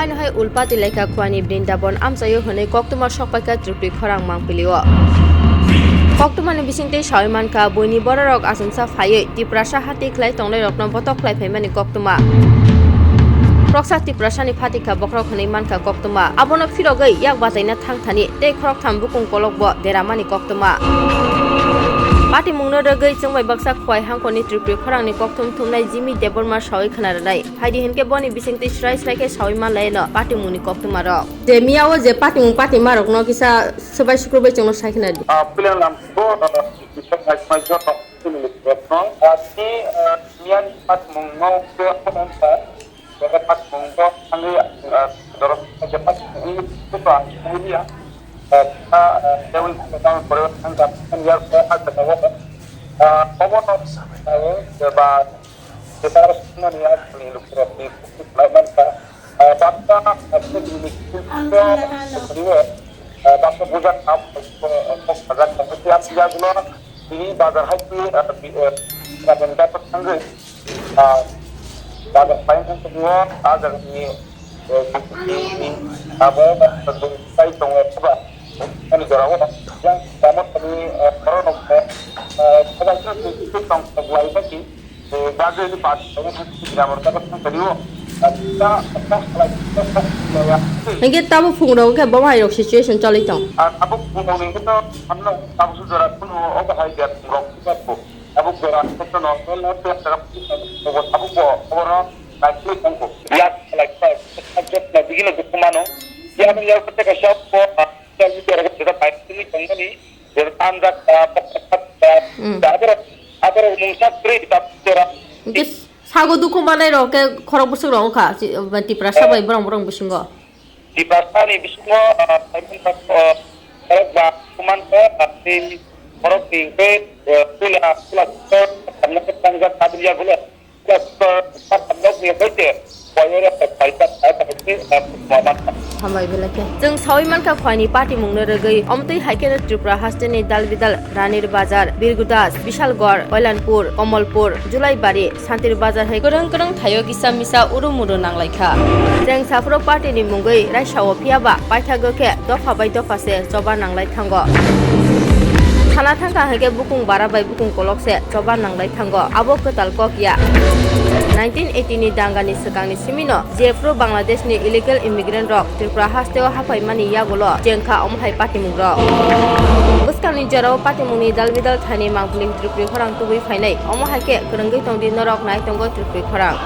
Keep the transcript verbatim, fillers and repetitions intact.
Hai ulpati lekha khuani Brindaban amchaio hwnwi koktwma sokpaikha Tripuri khorang mangpilio. Koktwmani bisingtwi sawi mankha, buini bororok achomsa phaiwi Tiprasa hati khlai tongnairokno botok khlai phaimani koktwma. Khoroksa Tiprasani phatikha bokhorok hwnwi mankha koktwma. Abono phirogwi yak bachaina thangthani tei khoroktham bukung kolokbo deramani koktwma. Patimungno rwgwi chwngbai baksa Khowai hangkhorni Tripuri khorangni kokthum thumnai Jimmy Debbarma sawi khna rwnai. Phaidi hinkhe boni bisingtwi srai srai khe sawi manlaino patimungni koktwmarok. Je miyao je patimung patimarokno kisa swbai sukrubwi chwngno sai khna di. Ah, puila lamsgo, ah, bisok naismai joto chini rokno. Ah, tini, ah, miyani patimungno khe omo wngkha, je patimungno thangwi, ah, dorok je patimung wngwi khe ang thangwi ya. Ah, ah, tei wngkha tang pore thangkha, thang ya, ah, ah, obono, ah, je ba Betara swngnani aswkni lukurokni khukti khlai mankha. Ah, baksa aswkni khukti khlai, ah, baksa bujak ham kok sajak kok yagulo tini bazar hai twi, ah, bi-, ah, gaben gato thangwi, ah, bazar paina thangwi o, ah, jagani, eh, khukti ni abo, ah, sai tongo ba. Ani jora o, yang kamu tadi, eh, corona, eh, eh, kadang tu, tu, tu, tong, tong, lai lagi. Hingke tabo phungrok khe bo hai rok situation choli tong. Abo phungrok ni khe to hamno tabo su jora kuno obo hai dia phungrok khe bo. Abo jora khe to no no to abo bo abo no nai khe tong ko. Ya lai khe bigino dukhu mano. Ya no ya khe ka shop ko. Mm. Hingke sago dukhu manai rok khe khorok bwswk rok wngkha, chi-, Tiprasa bai borok borok bisingo. Tiprasa ni bisingo, ah, khorok ba kuman khe, ah, tei khorok ni hingke, ah, pula, pula, Hambai belai khe. Chwng sawi mankha, Khowai ni patimungno rwgwi omtwi hai kheno Tripura hasteni dalbidal Ranir Bazar, Birgudas, Bishalgarh, Koilanpur, Komolpur, Julaibari, Santir Bazar hai kwrwng kwrwng thaio kisa misa uru muru nanglaikha. Chwng saphuru party ni mungwi raisao, phiyaba paithago khe dopha bai dopha se choba nanglai thango. Thana thangkha hwnkhe bukung bara bai bukung kolok se choba nanglai thango, abo kwtal kok ya. Nineteen eighty ni dangani swkangni simino jephru Bangladesh ni illegal immigrant rok Tripura hasteo haphaimani yagulo chengkha omo hai patimung rok. Bwskangni jorao patimungni dalbidal thaini mangpili Tripuri khorang tubui phainai, omo hai khe kwrwngwi tongdi norok nai tongo Tripuri khorang.